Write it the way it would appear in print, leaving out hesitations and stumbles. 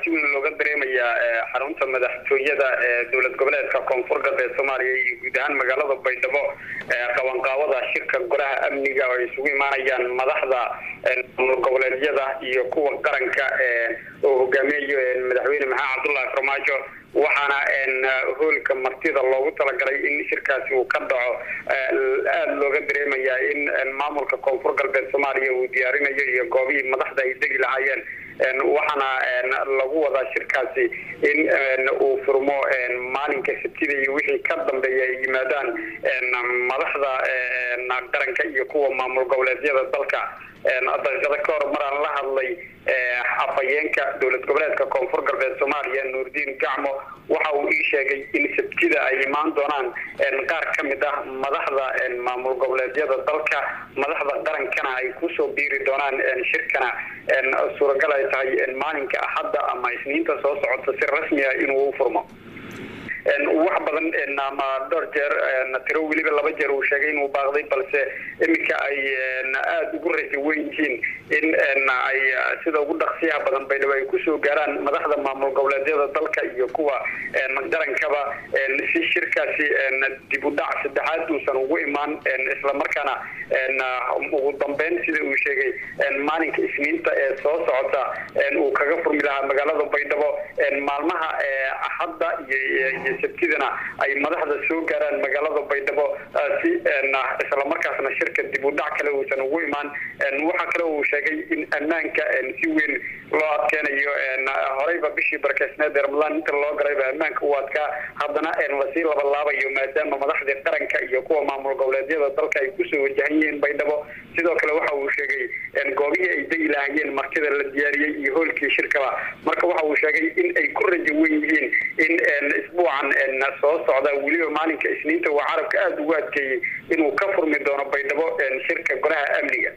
Waxaa si weyn looga dareemayaa xarunta madaxtooyada ee dowlad goboleedka Koonfur Galbeed Soomaaliya iyo guud ahaan magaalada Baydhabo qabanqaabada shirka golaha amniga oo ay isugu imaanayaan madaxda maamul goboleedyada iyo kuwa qaranka oo hogaaminayo madaxweyne Maxamed Cabdullaahi Farmaajo. Waxaana hoolka martida loogu talagalay in shirkaasi uu ka dhaco aada looga dareemayaa in maamulka Koonfur Galbeed Soomaaliya uu diyaarinayo iyo goobihii madaxda ay degi lahaayeen. Waxaana lagu wadaa shirkaasi in uu furmo maalinka Sabtida iyo wixii ka dambeeya ay yimaadaan madaxda qaranka iyo kuwa maamul goboleedyada dalka. Daqiiqada ka hor maraan la hadlay afhayeenka dowlad goboleedka Koonfur Galbeed Soomaaliya, Nuurdiin Gacmo, waxa uu ii sheegay in Sabtida ay imaan doonaan qaar ka mid ah madaxda maamul goboleedyada dalka, madaxda qarankana ay kusoo biiri doonaan shirkana, suuragal ay tahay maalinka Axadda ama Isniinta soo socota si rasmi ah inuu u furmo. Wax badan ama dhowr jeer, tiro weliba 2 jeer uu sheegay inuu baaqday, balse iminka ay aada ugu rajo weyn yihiin in ay sida ugu dhaqsiyaha badan Baydhabo ay kusoo gaaraan madaxda maamul goboleedyada dalka iyo kuwa qarankaba, si shirkaasi dib u dhac saddexaad uusan ugu imaan, islamarkaana ugu dambeyn sida uu sheegay maalinka Isniinta ee soo socota uu kaga furmi lahaa magaalada Baydhabo, maalmaha Axadda iyo Sabtidana ay madaxda soo gaaraan magaalada Baydhabo, si islamarkaasna shirka dib u dhac kale uusan ugu imaan. Waxaa kale uu sheegay in ammaanka si weyn loo adkeenayo. Horeyba bishii barakeysneed ee Ramadaan inta loo galayba ammaanka uu adkaa, haddana lasii labalaabayo maadaama madaxdii qaranka iyo kuwa maamul goboleedyada dalka ay kusoo wajahan yihiin Baydhabo. Sidoo kale waxa uu sheegay goobihii ay degi lahayeen martida la diyaariyey iyo hoolkii shirkaba. Marka waxa uu sheegay in ay ku rajo weyn yihiin in isbuucan soo socda, weliba maalinka Isniinta uu carabka aada ugu adkeeyey, inuu ka furmi doono Baydhabo shirka golaha amniga.